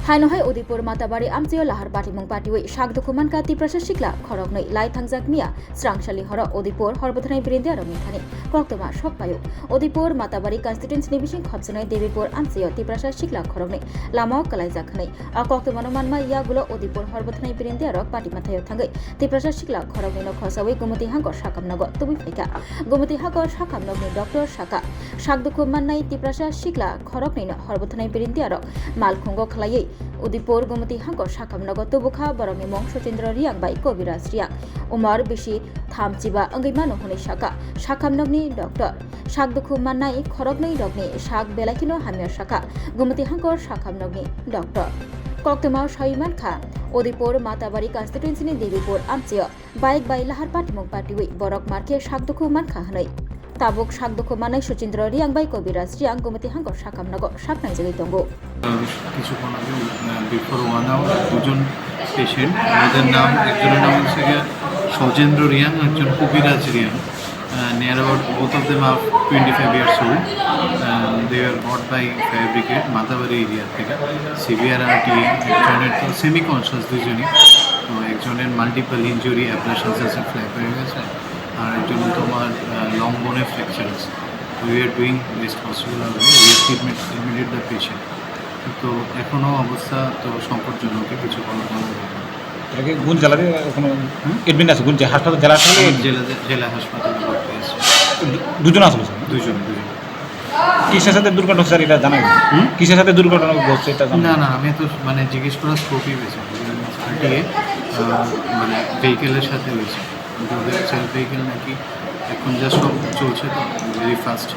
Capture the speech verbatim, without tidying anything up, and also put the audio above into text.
Haino hai Udaipur Matabari amchaio lahar patimung patiwi sak dukhu mankha Tiprasa sikla khoroknwi. Lai thangjak miya srangsali horo Udaipur horbwthanai birindiarokni thani koktwma sok paio. Udaipur Matabari constituency ni bising khopjaknai Debipur amchaio Tiprasa sikla khoroknwi lamao kwlaijak hwnwi. O koktwmano manma yagulo Udaipur horbwthanai birindiarok patimathaio thangwi Tiprasa sikla khoroknwino khosawi Gumati hangkor sakhamnogo tubui phaikha. Gumati hangkor sakhamnokni doctor sakha, sak dukhu mannai Tiprasa sikla khoroknwino horbwthanai birindiarok malkhungo khwlaiwi Udaipur Gumati hangkor sakhamnogo tubukha. Borokni mung Sochindra Riang bai Kobiraj Riang. Umor bisi thamchiba wngwi mano hwnwi sakha sakhamnokni doctor. Sak dukhu mannai khoroknwi rokni sak belai kheno hamya sakha Gumati hangkor sakhamnokni doctor. Koktwmao sawi mankha, Udaipur Matabari constituency ni Debipur amchaio bike bai lahar patimung patiwi borok markhe sak dukhu mankha hwnwi. Tabuk sak dukhu mannai Suchindra Riang bai Kobiraj Riang Gumati hangkor sakhamnogo sak naijagwi tongo. কিছুক্ষণ আগে, আহ, before one hour দুজন পেশেন্ট, ওদের নাম, একজনের নাম হচ্ছে গিয়ে সজেন্দ্র রিয়াং, একজন কবিরাজ Reang. Uh, near about both of them are twenty-five years old. Uh, they were brought by fire brigade, Matabari area থেকে। সিভিয়ার আর টিএম, একজনের তো সেমি কনসিয়াস দুইজনই, তো একজনের মাল্টিপল ইঞ্জুরি, অ্যাব্রেশনস আছে, ফ্ল্যাট হয়ে গেছে, আর একজন তোমার লং বোনে ফ্র্যাকচার আছে। We are doing best possible our way. We have treatment, admitted the patient. তো এখনো অবস্থা তো সংকটজনক, কিছু বলা বলা যায় না। এটা কি কোন জেলাতে কোনো হুম? অ্যাডমিট আছে? কোন জে-, হাসপাতাল, জেলা হাসপাতালে? জেলা, জেলা হাসপাতালে ভর্তি আছে। দু-, দুজন আছে বলছেন? দুজন, দুজন। কিসের সাথে দুর্ঘটনা হচ্ছে স্যার, এটা জানা গেছে? হুম? কিসের সাথে দুর্ঘটনা ঘটছে, এটা জানা না, গেছে? না, আমি তো মানে জিজ্ঞেস করার স্কোপই পেয়েছি। আরটিএ, আহ, মানে ভেহিকেলের সাথে হয়েছে। কিন্তু ওদের সেলফ ভেহিকেল নাকি এখন জাস্ট সব চলছে তো, ভেরি ফাস্ট।